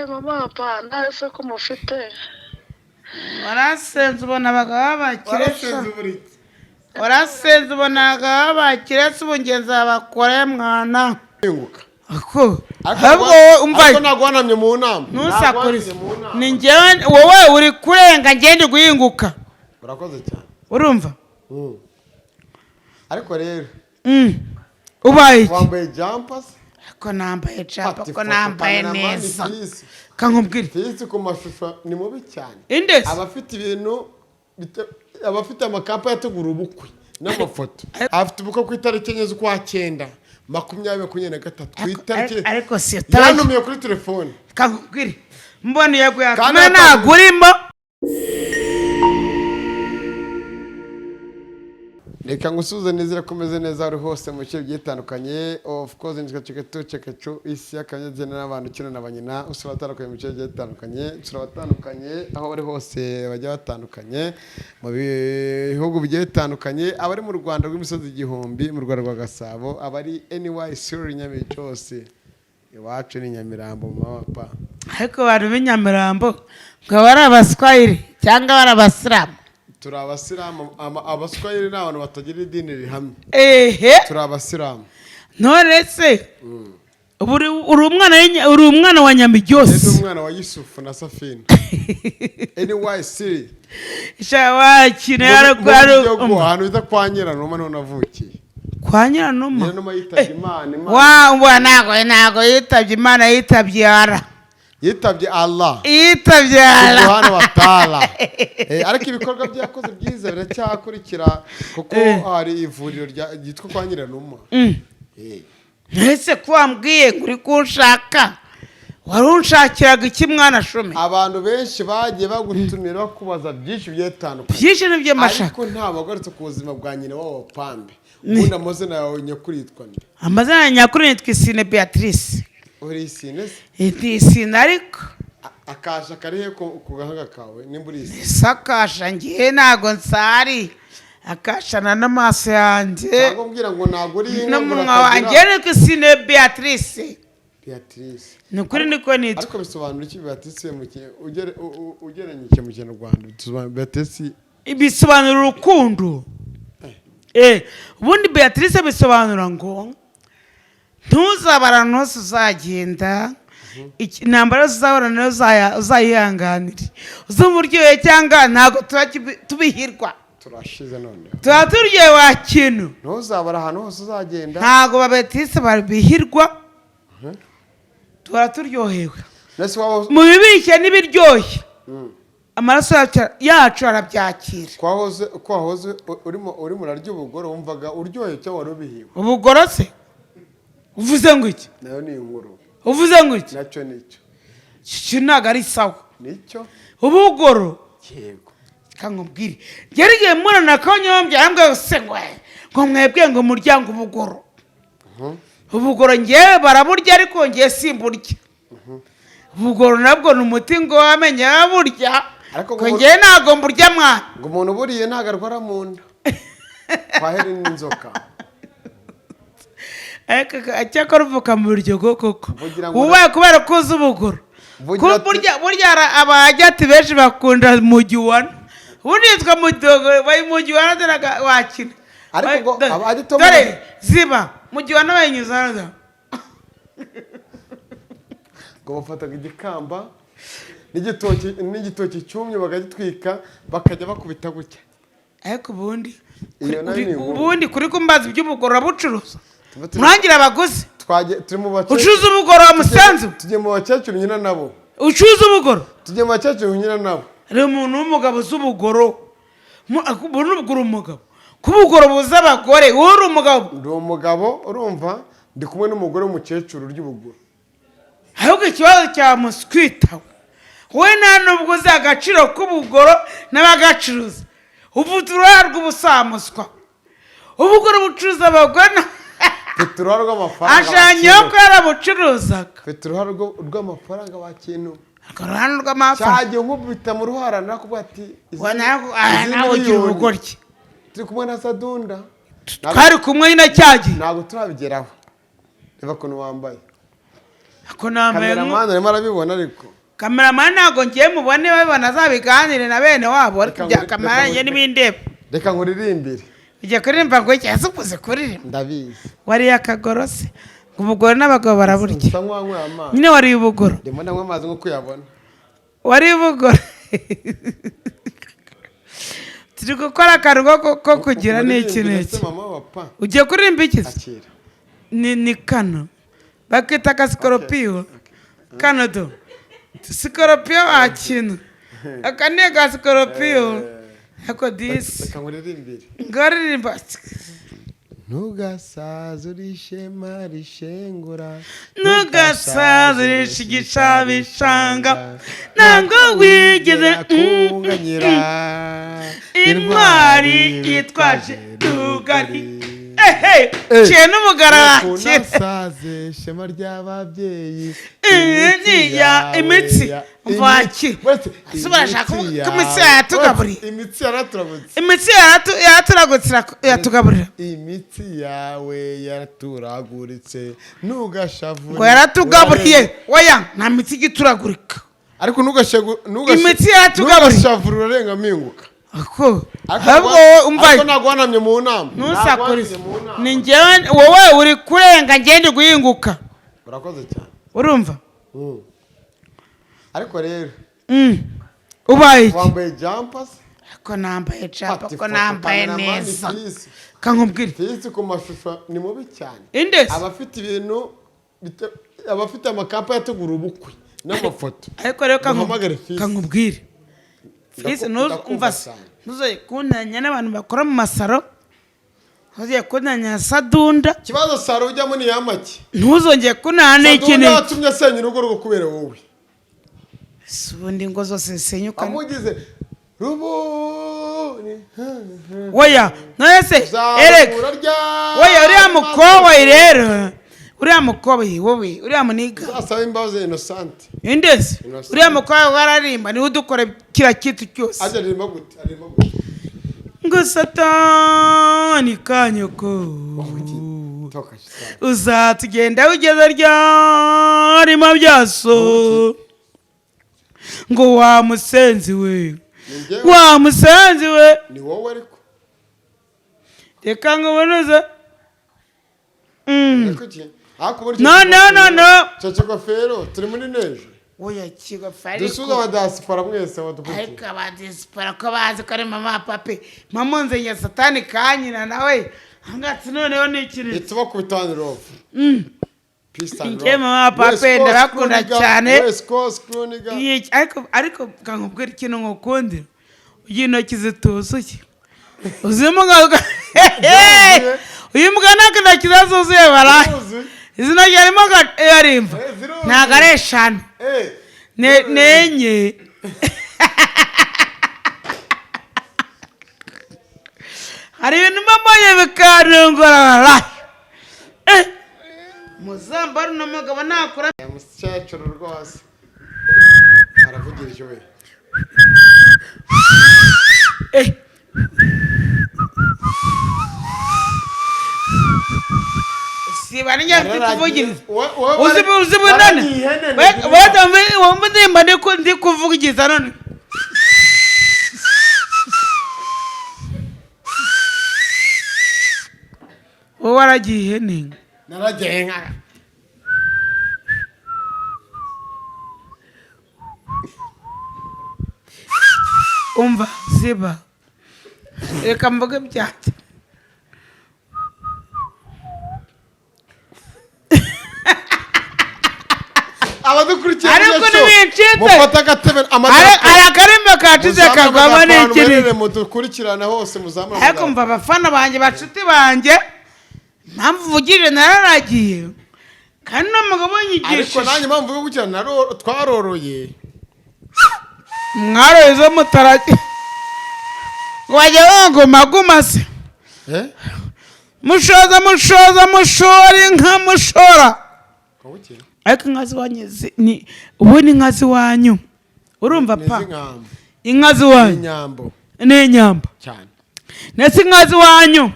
Mama pa ntawe ko mufite. Warasenze ubona abagabo b'abakire sha. Warasenze uburiki. Warasenze ubona abagabo b'abakire se, ubu ngenzi babakore mwana. Hinguka. Ako Ariko ahubwo wowe umva. Ariko ntabwo wanamye mu nama. Ntusakurize. Ntabwo wanamye mu nama. Ni njyewe, wowe uri kurenga, ngende guhinguka. Urakoze cyane. Urumva? Ariko rero Ubaye iki? Wambaye jumper se? Ko nambaye jumper. Fata Ko ifoto, nambaye cameraman. neza. Fisi. Kankubwire. Fisi ku mashusho ni mubi cyane. Indese. Abafite ibintu abafite amakampa yategura ubukwe n'amafoto, afite ubukwe ku itariki 4 z'ukwa cyenda 2023 ku itariki. Ariko si utabajya. Yantumiye kuri telefone. Kankubwire, mbona iyo Kandi yakuma ntabwo urimo. Reka ngusuhuze, nizere ko umeze neza aho uri hose mu bice bigiye bitandukanye. Of course nitwa Ceketu Cekecu isi y'akanyagena n'abantu ukina na banyina usura abatandukanye mu bice bigiye bitandukanye, usura abatandukanye aho bari hose bajya batandukanye mu bihugu bigiye bitandukanye, abari mu Rwanda rw'imisozi igihumbi, mu Rwanda rwa Gasabo, abari NY Suri Nyamirambo hose, iwacu ni Nyamirambo mu mapa. Ariko abantu b'inyamirambo ngo bari abaswahili cyangwa bari abasilamu? Turi abasilamu. Abaswahili ni abantu batagira idini rihamye. Ehe. Turi abasilamu. None se ubu uri umwana wa Ndi Nyamiryose? umwana wa Yusufu na Safina NYC. Sha wakina Mu ahantu bita kwa Nyiranuma niho navukiye. Kwa Nyiranuma? Nyiranuma yitabye Imana, Imana. Wa ntago yitabye Imana, yitabye ara. Yitabye Allah. Yitabye ara. Subhanahu wa ta'ala. Ariko ibikorwa byakoze byiza biracyakurikira kuko hari ivuriro ryitwa kwa Nyiranuma. Ese ko wambwiye ngo uri kunshaka, wari unshakiraga iki mwana shumi? Abantu benshi bagiye bagutumira bakubaza byinshi bigiye bitandukanye. Byinshi nibyo mashaka. Ariko ntabwo wagarutse ku buzima bwa nyina w'abo pambe. Ubundi amazina yawe nyakuri yitwa nde? Amazina nyakuri nitwa Isine Beatrice. Uri Isine se? Ndi Isine ariko. Akasha kari he ku gahanga kawe nimba uri Isine? Sakasha ngiye ntago nsari akashana n'amaso yanjye. Cyangwa umbwira ngo ntabwo uri inka ngo N'umunwa urakagira. wanjye nitwa Isine Beatrice. Beatrice. Ni ukuri niko nitwa. Ariko bisobanura iki Beatrice mu ugereranyije mu Kinyarwanda? Bisobanura Beatrice? Bisobanura urukundo. Ubundi Beatrice bisobanura ngo ntuzabara ahantu hose uzagenda. Intambara yose uzahura nayo uzayihanganire, uzumva uryohewe cyangwa ntabwo tuba tubihirwa. Turashize noneho. Tuba turyohewe wa kintu. Ntuzabara ahantu hose uzagenda. Ntabwo ba Beatrice babihirwa, tuba turyohewe. Mbese waba Mu bibishye n'ibiryoshye amaraso yacu arabyakira. Ko wahoze urimo urarya ubugoro, wumvaga uryohewe cyangwa wari ubihiwe? Ubugoro se uvuze ngo iki? Nayo ni inkuru. Uvuze ngo iki? Nacyo nicyo. Iki ntabwo ari sawa. Nicyo. Ubugoro? Yego. Kankubwire, ngera igihe murana kanyombya yambwiye se ngo ngo mwebwe ngo muryango ubugoro, ubugoro ngewe baraburya ariko ngewe simburya. Ubugoro nabwo ni umuti ngo wamenye burya. Ariko ngo ngewe ntabwo mburya mwana. Ngo umuntu uburiye ntabwo arwara mu nda kwa heri n'inzoka. Ariko cyakora uvuka mu biryogo koko. Mvugira ngo Ubaye kubera ko uzi ubugoro. Mvugira Burya hari abajyati benshi bakunda mugiwana, ubundi yitwa mudogo bayimugiwana dore wakina. Ariko ngo abajya Dore ziba mugiwana bayinyuza hano. Ngo bafataga igikamba n'igitoki cyumye bakagitwika bakajya bakubita gutya. Ariko ubundi Iyo nayo ni inkuru. Ubundi kuri kumbaza iby'ubugoro urabucuruza? Tuba turi- Murangira abaguzi. Turi mu bakecuru. Ucuruza ubugoro wa musanzu? Tujye mu bakecuru nyina nabo. Ucuruza ubugoro? Tujye mu bakecuru nyina nabo. Hari umuntu w'umugabo uzi ubugoro. Ubu nubwo uri umugabo kubugoro buza abagore, wowe uri umugabo. Ndi umugabo, urumva ndi kumwe n'umugore w'umukecuru urya ubugoro. Ahubwo ikibazo cya muswita we nta nubwo uzi agaciro k'ubugoro n'abagacuruza, ufite uruhare rw'ubusamuswa, ubugoro bucuruza abagore Mfite uruhare rw'amafaranga. Ashanya ko yarabucuruzaga. Mfite uruhare rw'amafaranga wa kintu. Urwo ruhande rw'amafaranga. Cyagiye nkubita mu ruhara nakubwira ati Ngo aha izi nawe ugira miliyoni. ubugoryi. Turi kumwe na Sadunda. Twari kumwe nyine cyagiye. Ntabwo turabigeraho, reba ukuntu wambaye. Ako nambaye Cameraman arimo arabibona ariko. Cameraman ntabwo ngiye mubone, babibona azabiganire na bene wabo, ariko Reka ibya cameraman njye n'ibindeba. Reka nkuririmbire. Ujya kuririmba ngo iki? Ese ukunze kuririmba? Ndabizi. Wariye akagoro se? Ngo umugore n'abagabo baraburya. Nsa nk'uwanyweye amazi. Nyine wariye ubugoro. Ndimo ndanywa amazi nk'uko uyabona. Wariye ubugoro. Turi gukora akantu ko kugira n'iki Nkuririmbire n'iki. se mama wa pa. Ugiye kuririmba iki se? Akira. Ni kano bakita akasikoropiyo kano do sikoropiyo wakina aka ni agasikoropiyo ariko disi. Reka nkuririmbire. Ngaririmba. Ntugasaze uri ishema rishengura. Ntugasaze igishabishanga ntabwo wigeze kunganyira. Intwari yitwaje rugari ehe ciye n'umugara wakira. Ntugasaze ishema ry'ababyeyi. Imitsi mvaki. Ese barashaka ko imitsi yatugaburiye? Imitsi yaraturagutse. Imitsi yaraturagutse, iratugaburira. Imitsi yawe yaraturaguritse, ntugashavure. Ngo yaratugaburiye? Oya, nta mitsi ijya ituragurika. Ariko Imitsi yaratugaburiye. ntugashavure, urarenga mpinguka. Ako Ariko ahubwo wowe umva. Ariko ntabwo wanamye mu nama. Ntusakurize. Ntabwo wanamye mu nama. Ni njyewe wowe uri kurenga, ngende guhinguka. Urakoze cyane. Urumva? Ariko rero Ubaye iki? Wambaye jumpers. Ko nambaye jumper. Fata Ko ifoto, nambaye cameraman. neza. Fisi. Kankubwire. Fisi ku mashusho ni mubi cyane. Indesi. Abafite ibintu abafite amakapa yategura ubukwe n'amafoto. Ariko rero Muhamagare Fisi. kankubwire Fisi, Ndakumva umva se, cyane. ntuzajye kuntanya n'abantu bakora mu masaro, ntuzongere kuntanya na Sadunda. Ikibazo saro ujyamo ni yamake. Ntuzongere kuntanya n'iki Sadunda n'iki. yatumye asenya urugo rwo kubera wowe. Si ubundi ingo zose zisenyuka? Amugize rubuni. Oya, none se erega Uzahura ryari? Oya, uriya mukoboyi rero, uriya mukoboyi, wowe uriya muniga. Uzasaba imbabazi Innocent. Indesi. Innocent. Uriya mukobwa wararimba, niwe udukora kiriya kintu cyose. Ajya aririmba gute? Aririmba gute? Ngo satani kanyoko. Toka shitani. Uzatugenda ugeze ryarima byaso, ngo wa musenzi we. Ni njyewe. Wa musenzi we. Ni wowe ariko. Reka ngubonoze. Ariko iki? Ariko uburyo No, no, no, no. Icyo kigofero turi muri neje. Oya, kigofero. Dusuze abadiyasipora mwese badukurikiye. Ariko abadiyasipora ko bazi ko ari mama papi mama nzenya satani kanyina nawe hangatse noneho ni ikintu. Ituba ku bitani love. Peace and Njye love. mama pape, West Coast ndabakunda Kruniga, cyane. West Coast Kruniga. Ariko kankubwira ikintu ngukundira, ugira intoki zituzuye. Uzi mbwa, uyu mbwa ntabwo intoki ze zuzuye baraye. Zuzuye. Izi ntoki harimo arimva. Ziruzuye. Ntabwo ari eshanu. Ni enye. Hari ibintu mba mbonye bikanungura baraye. Muzambara uno mugabo nakura. Mukecuru rwose aravugirije we. Siba ninjye mfite kuvugiriza. Uzi Uzi bunane wumva indirimbo ndi kuvugiza none. Wowe waragiye ihene. Naragiye inka. Umva, ziba, reka mvuge ibyanjye. Abadukurikiye Ariko muri iyo show, ntibincitse. mufate agatebe amadarapo. Hari akarimbo kacize Muzamure kagwamo amadarapo ahantu n'iki muherereye, n'iki. mudukurikirane hose muzamure Ariko amadarapo. mva, abafana banjye, bacuti banjye, impamvu uvugije nararagiye kandi n'umugabo Ariko unyigishije. nanjye impamvu yo gukira twaroroye. Mwaroye izo mutarage ngo bajya baguma se. Eh? Mushoza, mushoza, mushora inka, mushora. Kabuki? Ariko inka z'iwanyu ni ubundi inka z'iwanyu, urumva Ni pa iz'inkamba. Inka z'iwanyu Inyambo. Ni inyambo. Cyane. Ndetse inka z'iwanyu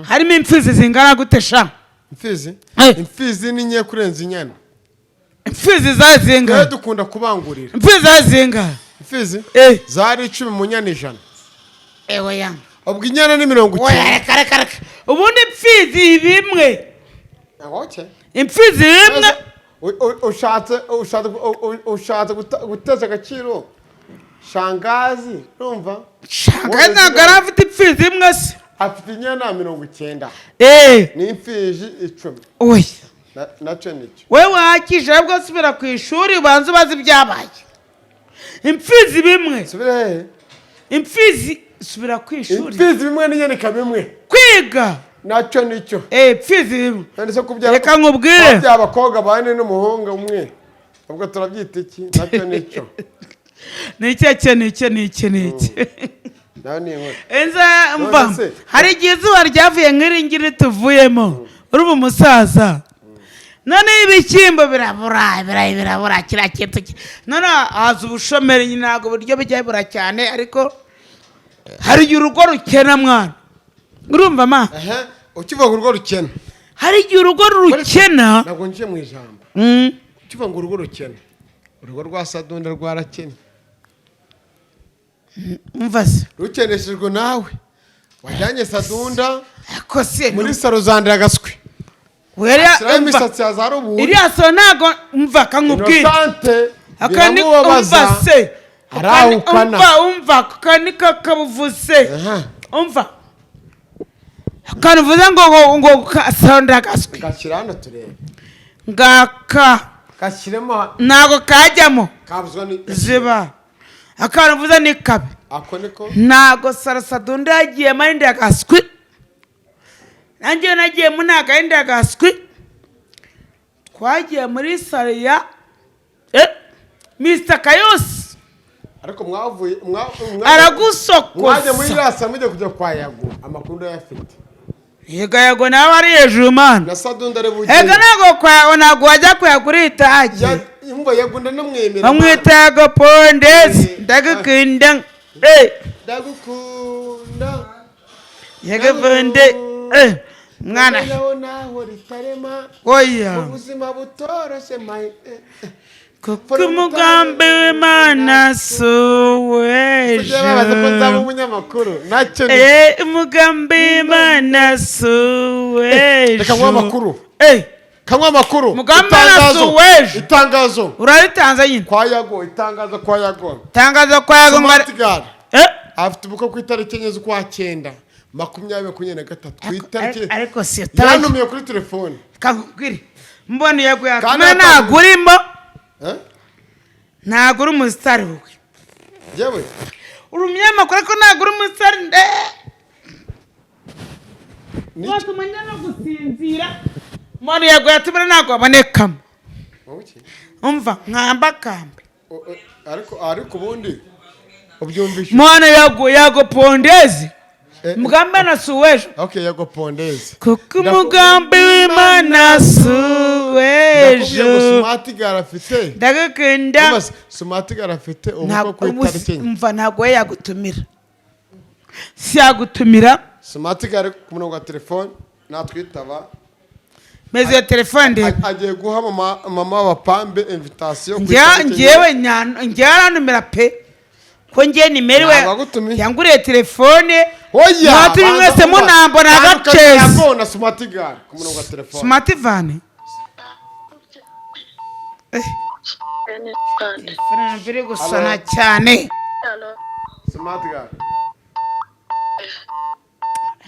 harimo imfizi zingana gute sha? Imfizi? Eh. Imfizi ni nke kurenza inyana. Imfizi zari Twe zingahe? dukunda kubangurira. Imfizi zari zingahe? Imfizi Eh. zari 10 mu nyana 100. Ewe ya. Ubwo inyana ni mirongo Oya, icyenda. reka reka reka, ubundi imfizi bimwe. Okay. Imfizi bimwe. Ushatse guteza agaciro shangazi, urumva? Shanga ntabwo yari afite imfizi imwe se? Afite inyana 90 Eh. n'imfizi 10. Oya. Nacyo nicyo. Wowe wahakije, ahubwo subira ku ishuri ubanze ubaze ibyabaye. Imfizi bimwe. Subire hehe? Imfizi, subira ku ishuri. Imfizi bimwe n'inyana ikaba imwe. Kwiga. Nacyo nicyo. Eh, imfizi bimwe. None se kubyara Reka nkubwire. Kubyara abakobwa bane n'umuhungu umwe, ubwo turabyita iki? Nacyo nicyo. Ni iki iki ni iki ni iki ni iki? Nawe ni inkuru. Enza mva. None se- Hari igihe izuba ryavuye nk'iri ngiri tuvuyemo, urumva umusaza, noneho ibishyimbo birabura, ibirayi birabura, kiriya kintu none haza ubushomeri nyine, ntabwo uburyo bijya bibura cyane, ariko hari igihe urugo rukena mwana, urumva ma? Ehe, ukivuga ngo urugo rukena. Hari igihe urugo rukena. Ntabwo ngiye mu ijambo. Ukivuga ngo urugo rukena, urugo rwa Sadunda rwarakennye. Umva se. Rukeneshejwe nawe wajyanye Sadunda Ariko se muri saro zandira agaswi, wera shyiraho umva imisatsi ya za ruburi. Iriya saro ntabwo, umva kankubwira. Innocente Aka ni biramubabaza. umva se. Arahukana. Umva, umva, aka ni kakabuvuze. Aha. Umva, akantu uvuze ngo kasonda agaswi. Gashyira hano turebe. Ngaka. Gashyiremo. Ntabwo kajyamo. Kabuzwa ni Ziba, akantu uvuze ni kabi. Ako niko. Ntabwo sarasadunda yagiyemo ari agaswi, nanjye iyo nagiyemo ntabwo ari agaswi. Twagiye muri salo ya Mr Kayusi. Ariko mwavuye Aragusokoza. mwajya muri iriya saro mujya kujya kwa Yago, amakuru ndayafite. Yego, Yago nawe ari hejuru mana. Na Sadunda ari bugiye. Ego, ntabwo kwa ntabwo wajya kuyagura itage. Imva Yago ndanamwemera. Bamwita Yago Pondezi, ndagukunda. Eh, Ndagukunda. Yago Ponde, eh, mwana. Naho naho ritarema. Oya. Ubuzima butoroshye my Kuko umugambi w'Imana si uw'ejo. Kugira babaza ko nzaba umunyamakuru nacyo ni Eh, umugambi w'Imana si uw'ejo. Reka nguhe amakuru. Eh, Kanywa amakuru. Umugambi w'Imana si Itangazo. uw'ejo. Itangazo. Uraritanze nyine. Kwa Yago, itangazo kwa Yago. Tangazo kwa Yago ngo Smart Girl Eh, afite ubukwe ku itariki 4 z'ukwa cyenda 2023, ku itariki Ariko si utabajya. Yantumiye kuri telefone. Kakubwire, mbona Yago Kandi yatumira, ntabwo urimo. Eh? Ntabwo uri umusitari wowe. Yewe. Uri umunyamakuru ariko ntabwo uri umusitari nde. Ni Watuma njya no gusinzira, mbona Yago yatumira ntabwo wabonekamo. Wowe iki? Umva nkambakambe. Ariko ubundi ubyumvishe. Mwana Yago, Yago Pondezi. Eh, Mugambi na si uw'ejo. Okay, Yago Pondezi. Kuko umugambi w'Imana si Ndakubwiye ngo uw'ejo. Smart Girl afite Ndagukunda. Umva, Smart Girl afite ubukwe Ntabwo ku itariki 4. umva, ntabwo we yagutumira, si yagutumira. Smart Girl ku murongo wa telefone natwitaba. Meze iyo telefone ndebe. Agiye guha mama wa Pambe invitation ku itariki 4. Njyewe njyewe arantumira pe, ko njye nimeriwe. Ntabwo agutumiye. Yanguriye telefone. Oya. Mwaturi Banza mwese kumva. munambona Tandukanya agacezi. Yago na Smart Girl ku murongo wa telefone. Smart van. Kandi Telefone biri gusona cyane. Alo. Smart Girl.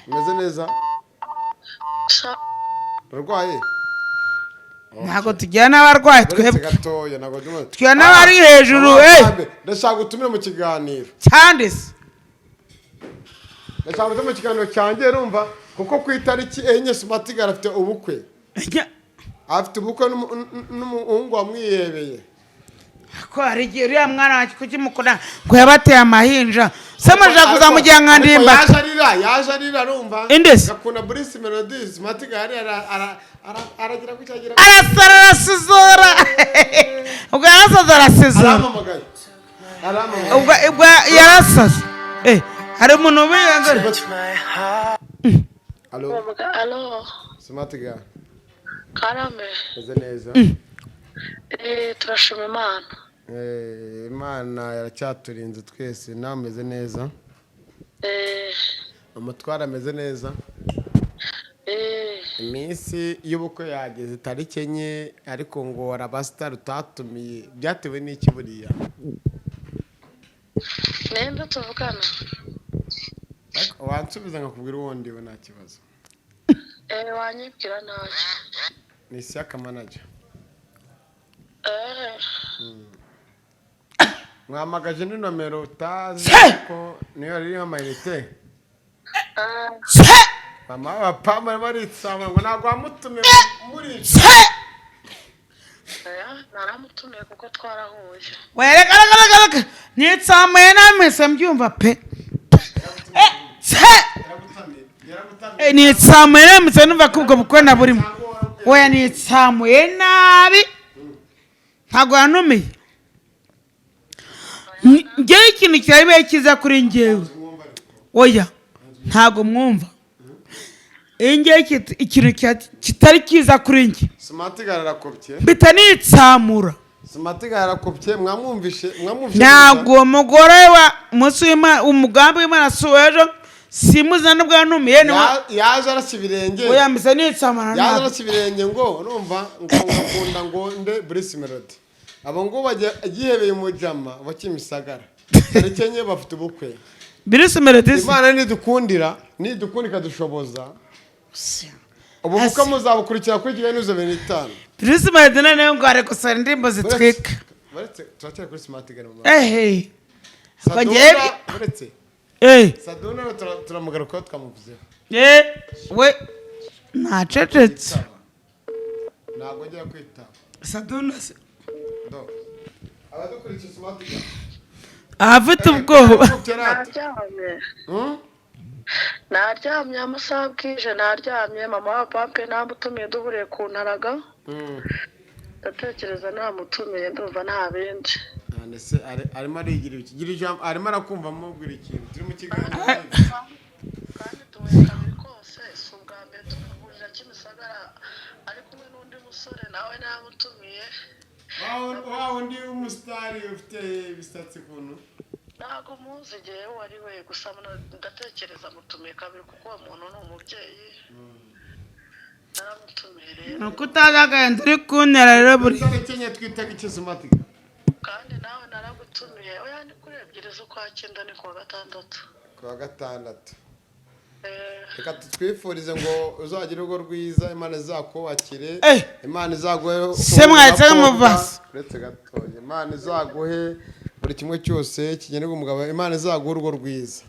Umeze neza? Sa. Urarwaye? Ntabwo tugira n'abarwayi Uretse twebwe. gatoya ntabwo ndimo. Tugira n'abari hejuru. Mama Eh. Pambe, ndashaka gutumira mu kiganiro. Cyane se. Ndashaka gutumira mu kiganiro cyanjye, urumva? Kuko ku itariki 4 Smart Girl afite ubukwe. Afite ubukwe n'umuhungu wamwihebeye. Ko hari igihe uriya mwana wanjye kukimukora ngo yabateye amahinja se amajaka kuzamugira nka Ariko Ndimbati. yaje arira, yaje arira, arumva. Inde se? Gakunda Bruce Melody, Smart Girl aragira gutya agira. Arasara, arasizora, ubwo yarasaze arasizora. Arampamagaye. Arampamagaye. Ubwo yarasaze. Eh, hari umuntu ubiyangara. Allo, Alo. Smart Girl. Karame. Meze neza. Turashima Imana. Imana yaracyaturinze twese, nawe umeze neza? Umutware ameze neza? Iminsi y'ubukwe yageze tariki 4, ariko ngo hari abasitari utatumiye, byatewe n'iki buriya? Ninde tuvugana? Wansubiza nkakubwira uwo ndiwe, nta kibazo. Wanyibwira ntacyo. Ni Isiyaka manager. Mwamagaje ni nomero utazi ko niyo ririho amayinite. Mama papa barimo baritsama ngo ntabwo wamutumiye muri Naramutumiye kuko twarahuye. Weregaragaraga nitsamuye namese mbyumva pe. Nitsamuye namese numva ko ubwo bukwe naburimo. Oya nitsamuye nabi, ntabwo yanumiye. Njyewe ikintu cyari cyiza kuri njyewe, oya ntabwo mwumva. Njyewe ikintu kitari cyiza kuri njye, Smart arakopye. mpita nitsamura. Smart arakopye, mwamwumvishe? Mwamwumvishe? Ntabwo uwo mugore wa umunsi w'Imana, umugambi w'Imana si uw'ejo, simuzi nubwo yanumiye. Yaje arashya ibirenge. Oya mpise nitsamura Yaje nabi. arashya ibirenge ngo urumva ngo ngakunda ngo nde Bruce Melody. Abo ngo bagihebeye umujama wa Kimisagara. Tariki 4 bafite ubukwe. Bruce Melody se? Imana nidukundira, nidukundika dushoboza. Ubu bukwe muzabukurikira kuri Kigali News 25. Bruce Melody noneho ngo ari gusohora indirimbo zitwika. Baretse turacyari kuri Smart Gare mama. Ehe. Saduna baretse. Saduna turamugarukaho twamuvuzeho. We nacecetse. Ntabwo njya kwitaba. Saduna se Do. Abadukurikiye Smart Gare. afite ubwoba. Naryamye. Naryamye amasaha bwije, naryamye. Mama wa pampe namutumiye duhuriye ku ntaraga. Ndatekereza namutumiye, ndumva nta bindi. None se arimo arigira iki? Gira ijambo, arimo arakumva amubwira ikintu. Turi mu kiganiro. Kandi duhuye kabiri kose, si ubwa mbere tunahurira Kimisagara ari kumwe n'undi musore nawe namutumiye. Wa wundi w'umusitari ufite ibisatsi ukuntu. Ntabwo muzi igihe uwo ari we, gusa ndatekereza mutumiye kabiri kuko uwo muntu ni umubyeyi. Naramutumiye rero. Ni uko utazi agahinda uri kuntera rero buri. Tariki 4 twitega iki Smart Gare? Kandi nawe naragutumiye. Oya ni kuri 2 z'ukwa 9, ni kuwa gatandatu. Kuwa gatandatu. Reka tutwifurize ngo uzagire urugo rwiza, Imana izakubakire. Imana izaguhe. Se mwahise muvasa. Uretse gatoya, Imana izaguhe buri kimwe cyose kigenerwa umugabo, Imana izaguhe urugo rwiza.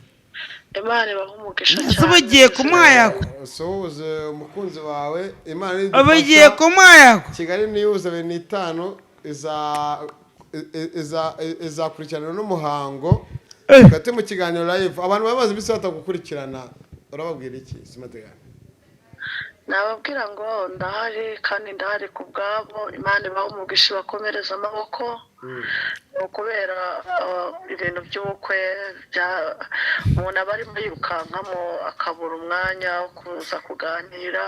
Imana ibahe umugisha Ese cyane. uba ugiye kumuha yago? Usuhuze umukunzi wawe, Imana Uba ugiye kumuha yago? Kigali News 25 izakurikirana n'umuhango. Hagati mu kiganiro live, abantu bamaze iminsi batagukurikirana, urababwira iki Smart Gare? Nababwira ngo ndahari kandi ndahari ku bwabo. Imana ibahe umugisha, ibakomereze amaboko. Ni ukubera ibintu by'ubukwe umuntu aba arimo yirukankamo akabura umwanya wo kuza kuganira,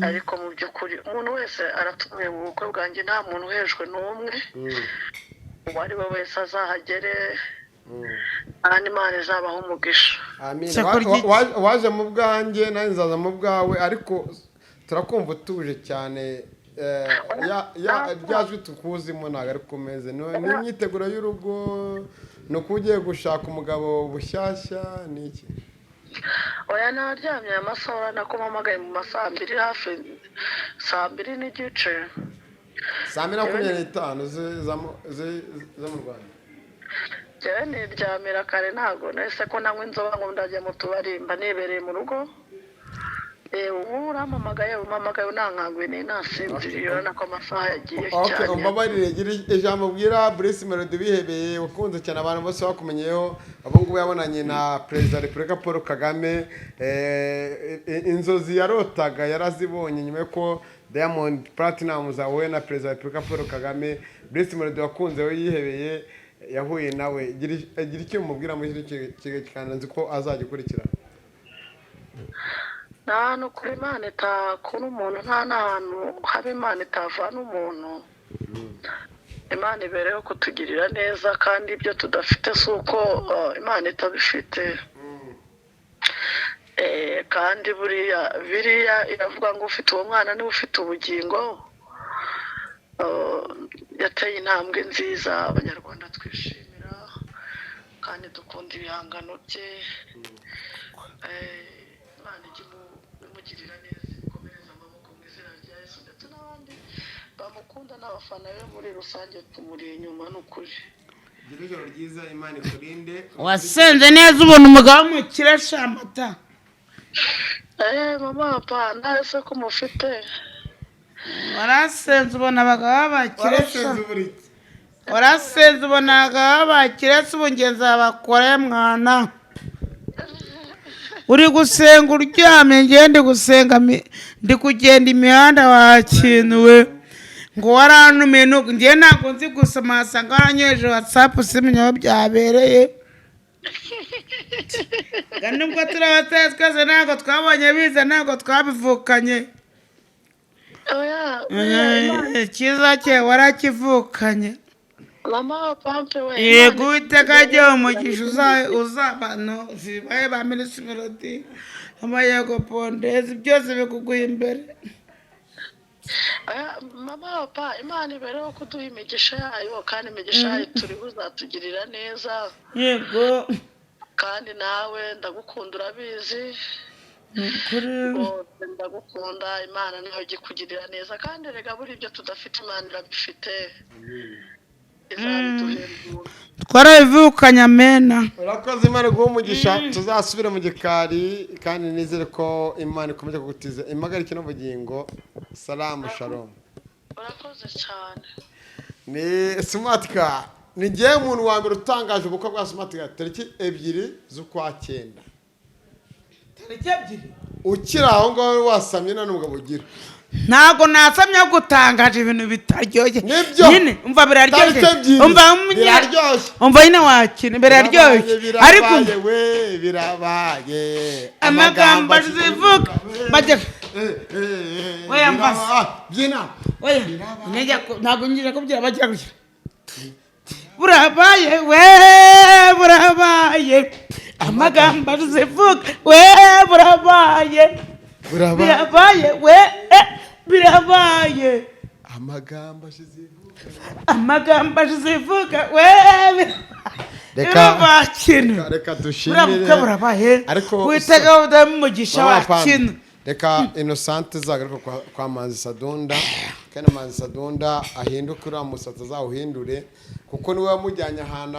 ariko mu by'ukuri umuntu wese aratumiye mu bukwe bwanjye, nta muntu uhejwe n'umwe. Uwo ari we wese azahagere, kandi Imana izabaha umugisha. Amin. Cyakora Waje mu bwanjye nanjye nzaza mu bwawe, ariko turakumva utuje cyane. Rya jwi tukuzimo ntabwo ari kumeze. Ni imyiteguro y'urugo, ni uko ugiye gushaka umugabo bushyashya, ni iki? Oya naryamye aya masaha, urabona ko mpamagaye mu ma saa 2, hafi saa 2:30. Saa 2:25 zo mu Rwanda. Njyewe niryamira kare, ntabwo nahise ko nanywa inzoga ngo ndajya mu tubari, mba nibereye mu rugo. Ubu urampamagaye, umpamagaye unankanguye, ni nasinziriye, urabona ko amasaha yagiye Okay, cyane. umbabarire, gira ijambo ubwira Bruce Melody bihebeye, wakunze cyane, abantu bose bakumenyeyeho. Ubu ngubu yabonanye na Perezida wa Repubulika Paul Kagame. Inzozi yarotaga yarazibonye nyuma y'uko Diamond Platnumz ahuye na Perezida wa Repubulika Paul Kagame. Bruce Melody wakunze we yihebeye yahuye nawe, gira icyo umubwira muri iki kiganiro, nzi ko azajya ukurikirana. Nta hantu kuri Imana itakura umuntu, nta n'ahantu haba Imana itavana umuntu. Imana ibereho kutugirira neza, kandi ibyo tudafite si uko Imana itabifite. Kandi buriya biriya iravuga ngo ufite uwo mwana niwe ufite ubugingo. Yateye intambwe nziza Abanyarwanda twishimira, kandi dukunda ibihangano bye. Imana ijye imugirira neza, ikomereza amaboko mu izina rya Yesu, ndetse n'abandi bamukunda n'abafana be muri rusange tumuri inyuma, ni ukuri. Gira ijoro ryiza, Imana ikurinde. Wasenze neza ubona umugabo w'umukire shamata. Mama papa, nawe se ko mufite? Warasenze ubona abagabo b'abakire sha. Warasenze uburiki. Warasenze ubona abagabo b'abakire se, ubu ngenzi babakore mwana. Uri gusenga uryamye, ngewe ndi gusenga ndi kugenda imihanda wakinuwe ngo warantumiye, nuko ngewe ntabwo nzi gusoma, wasanga waranyoheje WhatsApp simenya aho byabereye. Nga nubwo turi abataye twese ntabwo twabonye biza, ntabwo twabivukanye. Oya, oya, Imana. Icyiza cye warakivukanye. Mama pampe we. Yego. Imana. Uwiteka ajye umugisha uzabano zibaye ba Minisitiri Melody amayego pondezi byose bikuguha imbere. Oya, mama papa, Imana ibereho kuduha imigisha yayo, kandi imigisha yayo turi buzatugirira neza. Yego. Kandi nawe ndagukunda, urabizi. Ni ukuri. Rwose ndagukunda, Imana nawe ijye ikugirira neza, kandi rega buri ibyo tudafite Imana irabifite, izabiduhembura. Twarabivukanye, amena. Urakoze, Imana iguhe umugisha, tuzasubire mu gikari, kandi nizere ko Imana ikomeje kugutiza impagarike n'ubugingo. Salamu, shalom. Urakoze cyane. Ni Smart Car, ni ngewe umuntu wa mbere utangaje ubukwe bwa Smart Car tariki 2 z'ukwa cyenda. Tariki 2? Ukiri aho ngaho wasamye nta n'umugabo ugira. Ntabwo nasamye, ahubwo utangaje ibintu bitaryoshye. Nibyo. Nyine umva biraryoshye. Tariki 2. Umva Biraryoshye. Umva nyine wakina biraryoshye, ariko Birabaye we, birabaye. Amagambo azivuga bajya Oya, mbaza. Byina. Oya, ntabwo ngiye kubwira bajya gutya. Burabaye we, burabaye, amagambo azivuga we, burabaye. Burabaye. Birabaye we, birabaye. Amagambo ashize. Amagambo azivuga we. Reka Reka reka dushimire. Buriya burabaye. Ariko Witega umugisha Mama wa Pam, kintu. Reka Innocente zagaruka kwa Manzi Sadunda, kandi Manzi Sadunda ahinduke, uriya musatsi azawuhindure, kuko niwe wamujyanye ahantu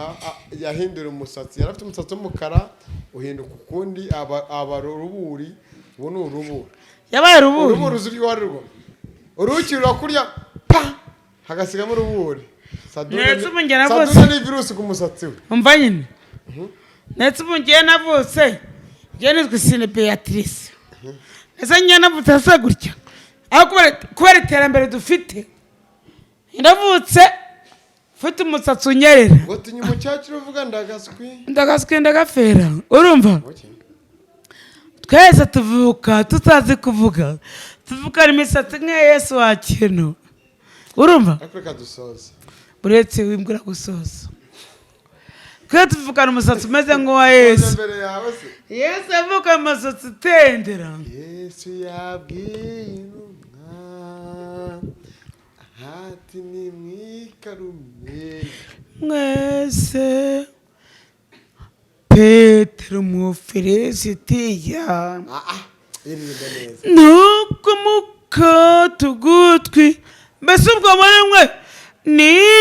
yahindura umusatsi. Yari afite umusatsi w'umukara uhinduka ukundi, aba uruburi. Ubu ni uruburi. Yabaye ruburi. Uruburi uzi urwo ari rwo? Uruki rurakurya pa, hagasigamo uruburi. Sadunda Ndetse ubu njye navutse. Sadunda ni virusi ku musatsi we. Umva nyine, ndetse ubu ngiye navutse, ngiye nitwa Isine Beatrice, ndetse ngiye navutse asa gutya, aho kubera iterambere dufite ndavutse mfite umusatsi unyerera. Ngo tinya umukecuru uvuga ndagaswi. Ndagaswi ndagafera, urumva? Okay. Twese tuvuka tutazi kuvuga, tuvukana imisatsi nk'iya Yesu wa kintu, urumva? Ariko reka dusoze. Uretse wimbwira gusoza, twe tuvukana umusatsi umeze nk'uwa Yesu. Imbere yawe se? Yesu avuka umusatsi utendera. Yesu yabwiye intumwa ati nimwikarume Mwese Petero Umufilisitiya. Ah, iririmba neza. Nuko mukata ugutwi, mbese ubwo muri mwe ni